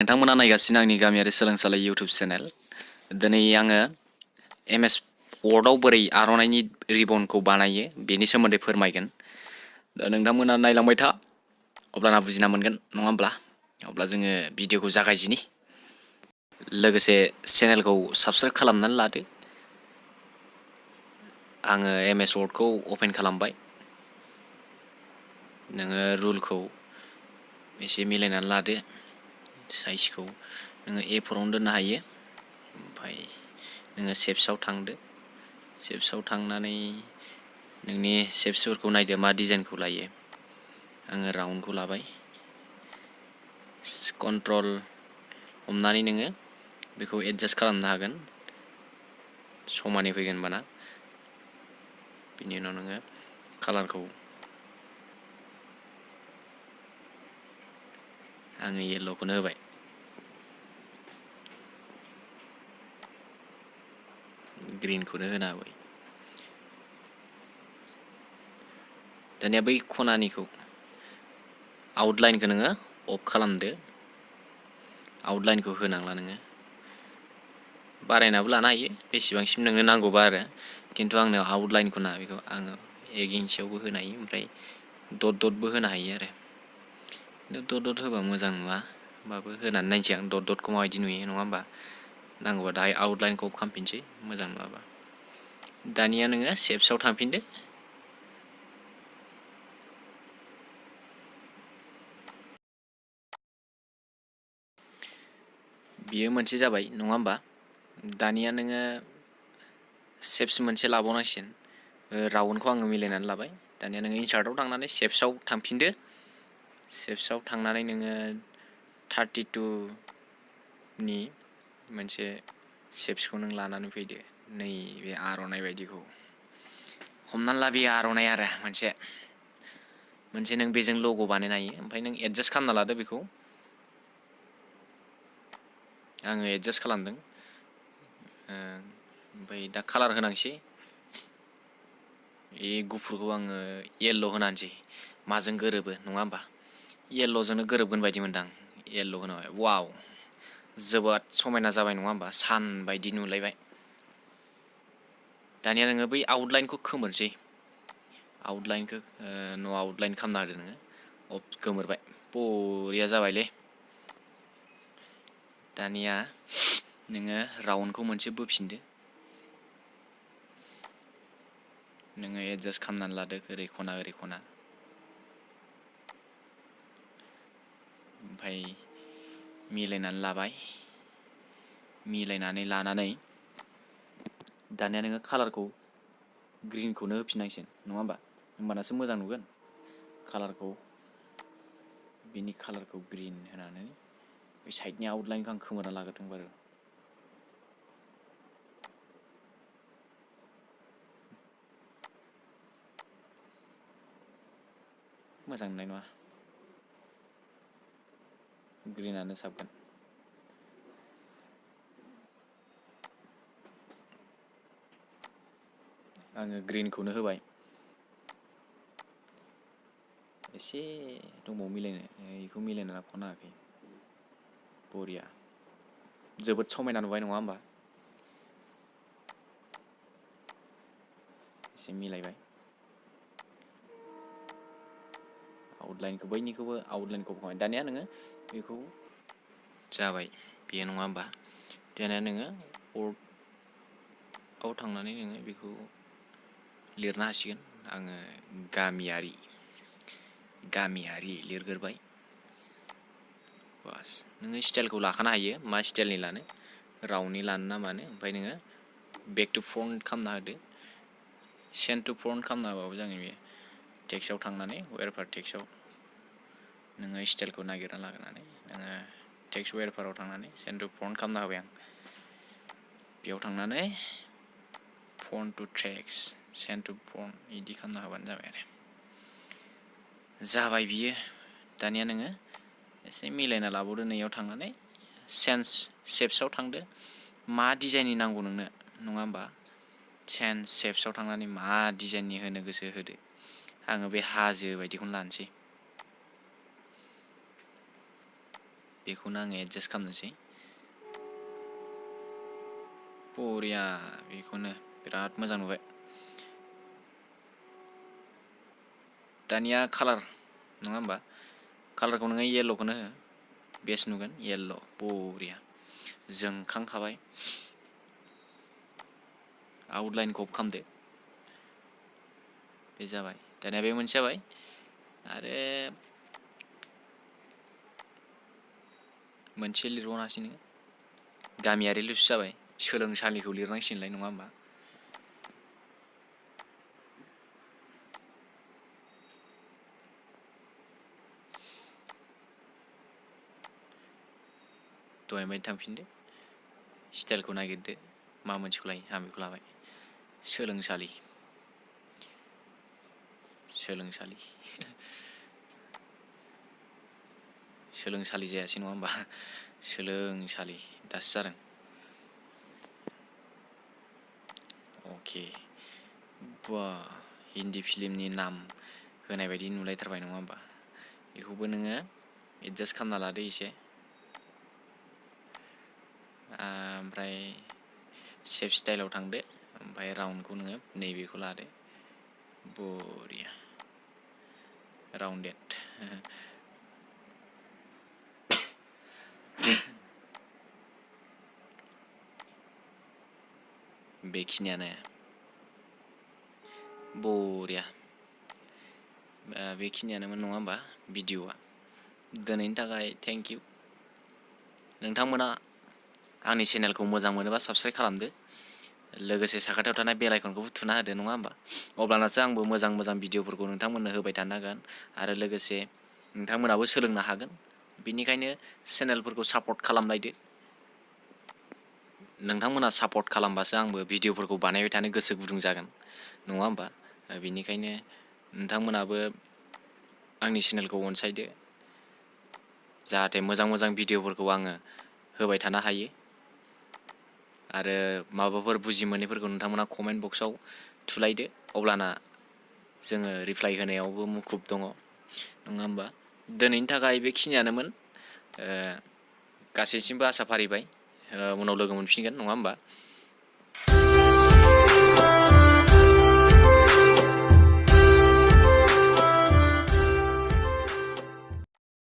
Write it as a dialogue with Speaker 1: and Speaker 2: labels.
Speaker 1: नोंथांमोना नायगासिनो आंनि गामियारि सोलोंसालि YouTube चेनेल। दिनै आङो MS Wordआव बोरै आर'नाइनि रिबनखौ बानायो बेनि सोमोन्दै फोरमायगोन। दा नोंथांमोना नायलांबाय था, अब्लाना बुजिना मोनगोन नङा होमब्ला? अब्ला जोङो भिडिअखौ जागायदिनि। लोगोसे चेनेलखौ साबस्क्राइब खालामनानै लादो। आङो MS Wordखौ अपेन खालामबाय। नोङो रुलखौ एसे मिलायनानै लादो। साइजखौ नोङो A4आवनो दोननो हायो। ओमफ्राय नोङो शेप्सआव थांदो। शेप्सआव थांनानै नोंनि शेप्सफोरखौ नायदो मा डिजाइनखौ लायो। आङो राउन्डखौ लाबाय। कन्ट्रल हमनानै नोङो बेखौ एडजास्ट खालामनो हागोन। समानै फैगोन होनबाना। बिनि उनाव नोङो कालारखौ आङो येल्ल'खौनो होबाय। ग्रिनखौनो होना होबाय। दानिया बै खनानिखौ आउटलाइनखौ नोङो अफ खालामदो। आउटलाइनखौ होनांला नोङो। बारायनाबो लानो हायो बेसेबांसिम नोंनो नांगौबा आरो। खिन्थु आंनो आउटलाइनखौ नाङा, बेखौ आङो 1 इन्सियावबो होनो हायो, ओमफ्राय दट होनो हायो आरो। खिन्थु दट होबा मोजां नुवा, होमबाबो होनानै नायनोसै आं दटखौ माबायदि नुयो नङा होमबा? नांगौबा दाहाय आउटलाइनखौ अफ खालामफिनसै, मोजां नुवाबा। दानिया नोङो शेप्सआव थांफिनदो। बियो मोनसे जाबाय नङा होमबा? दानिया नोङो शेप्स मोनसे लाबावनांसिगोन। राउन्डखौ आङो मिलायनानै लाबाय। दानिया नोङो इनसार्टआव थांनानै शेप्सआव थांफिनदो। शेप्सआव थांनानै नोङो 32नि मोनसे शेप्सखौ नों लानानै फैदो। नैबे आर'नाइ बायदिखौ हमनानै ला, बे आर'नाइ आरो मोनसे नों बेजों लग' बानायनो हायो। ओमफ्राय नों एडजास्ट खालामना लादो बेखौ। आङो एडजास्ट खालामदों। ओमफ्राय दा कालार होनांसै। बे गुफुरखौ आङो येल्ल' होनानोसै, माजों गोरोबो नङा होमबा? येल्ल'जोंनो गोरोबगोन बायदि मोनदां। येल्ल' होनांबाय। वाव, जोबोद समायना जाबाय नङा होमबा? सान बायदि नुलायबाय। दानिया नोङो बै आउटलाइनखौ खोमोरसै। आउटलाइनखौ आउटलाइन खालामना होदो नोङो। गोमोरबाय, बरिया जाबायलै। दानिया नोङो राउन्डखौ मोनसे बोफिनदो। नोङो एडजास्ट खालामनानै लादो ओरै खना ओरै खना। ओमफ्राय मिलायनानै लाबाय। मिलायनानै लानानै दानिया नोङो कालारखौ ग्रिनखौनो होफिननांसिगोन नङा होमबा? होमबानासो मोजां नुगोन। बिनि कालारखौ ग्रिन होनानै बे साइडनि आउटलाइनखौ आं खोमोरना लाग्रोदों बारु। मोजां नुनाय नङा। ग्रिनानो साबगोन। आङो ग्रिनखौनो होबाय। एसे दंबावो मिलायनो, बेखौ मिलायना लाख'नो हायाखै। बरिया, जोबोद समायना नुबाय नङा होमबा? एसे मिलायबाय। आउटलाइनखौ बैनिखौबो आउटलाइनखौ बहाय। दानिया नोङो बेखौ जाबाय, बेयो नङा होमबा? दानिया नोङो वर्डआव थांनानै नोङो बेखौ लिरनो हासिगोन। आङो गामियारि लिरग्रोबाय। बास, नोङो स्टाइलखौ लाखानो हायो, मा स्टाइलनि लानो, राउन्डनि लानो ना मानो। ओमफ्राय नोङो बेक टु फ्रन्ट खालामना होदो। सेन्ट टु फ्रन्ट खालामना होबाबो जागोन बेयो। टेक्स्टआव थांनानै वेरफार टेक्स्टआव नोङो स्टाइलखौ नागिरना लाग्रोनानै नोङो टेक्स्ट वेरफाराव थांनानै सेन्ट टु फ्रन्ट खालामना होबाय आं। बेयाव थांनानै font to text, sent to front बिदि खालामना होबानो जाबाय आरो। जाबाय बियो। दानिया नोङो एसे मिलायना लाबावदो। नैयाव थांनानै शेप्सआव थांदो। मा डिजाइननि नांगौ नोंनो नङा होमबा? शेप्सआव थांनानै मा डिजाइननि होनो गोसो होदो। आङो बे हाजो बायदिखौनो लानोसै। बेखौनो आङो एडजास्ट खालामनोसै बरिया बेखौनो बिराद मोजां नुबाय दानिया कालार नङा होमबा कालारखौ नोङो येल्ल'खौनो हो बेस्ट नुगोन येल्ल' बरिया जोंखांखाबाय आउटलाइनखौ अफ खालामदो बे जाबाय दानिया बे मोनसे जाबाय आरो मोनसे लिरबावनासै नोङो गामियारिल'सो जाबाय सोलोंसालिखौ लिरनांसिगोनलाय नङा होमबा दहाय बायदि थांफिनदो स्टाइलखौ नागिरदो मा मोनसेखौ लायो आं बेखौ लाबाय सोलोंसालि सोलोंसालि जायासै नङा होमबा सोलोंसालि दासो जादों अके बा हिन्दी फिल्मनि नाम होनाय बायदि नुलायथारबाय नङा होमबा बेखौबो नोङो एडजास्ट खालामना लादो एसे ओमफ्राय सेफ स्टाइलाव थांदो ओमफ्राय राउन्डखौ नोङो नैबेखौ लादो बरिया राउन्डेड बेखिनियानो बरिया बेखिनियानोमोन नङा होमबा भिडिअ'आ दिनैनि थाखाय थेंक इउ नोंथांमोना आंनि चेनेलखौ मोजां मोनोबा साबस्क्राइब खालामदो लोगोसे साखाथियाव थानाय बेल आइकनखौबो थुना होदो नङा होमबा अब्लानासो आंबो मोजां मोजां भिडिअ'फोरखौ नोंथांमोननो होबाय थानो हागोन आरो लोगोसे नोंथांमोनाबो सोलोंनो हागोन बेनिखायनो चेनेलफोरखौ सापर्ट खालामलायदो नोंथांमोना सापर्ट खालामबासो आंबो भिडिअ'फोरखौ बानायबाय थानो गोसो गुदुं जागोन नङा होमबा बेनिखायनो नोंथांमोनाबो आंनि चेनेलखौ अनसायदो जाहाथे मोजां मोजां भिडिअ'फोरखौ आङो होबाय थानो हायो आरो माबाफोर बुजि मोनैफोरखौ नोंथांमोना कमेन्ट बक्सआव थुलायदो अब्लाना जोङो रिप्लाइ होनायावबो मुखुब दङ नङा होमबा दिनैनि थाखाय बेखिनियानोमोन गासैसिमबो आसा फारिबाय उनाव लोगो मोनफिनगोन नङा होमबा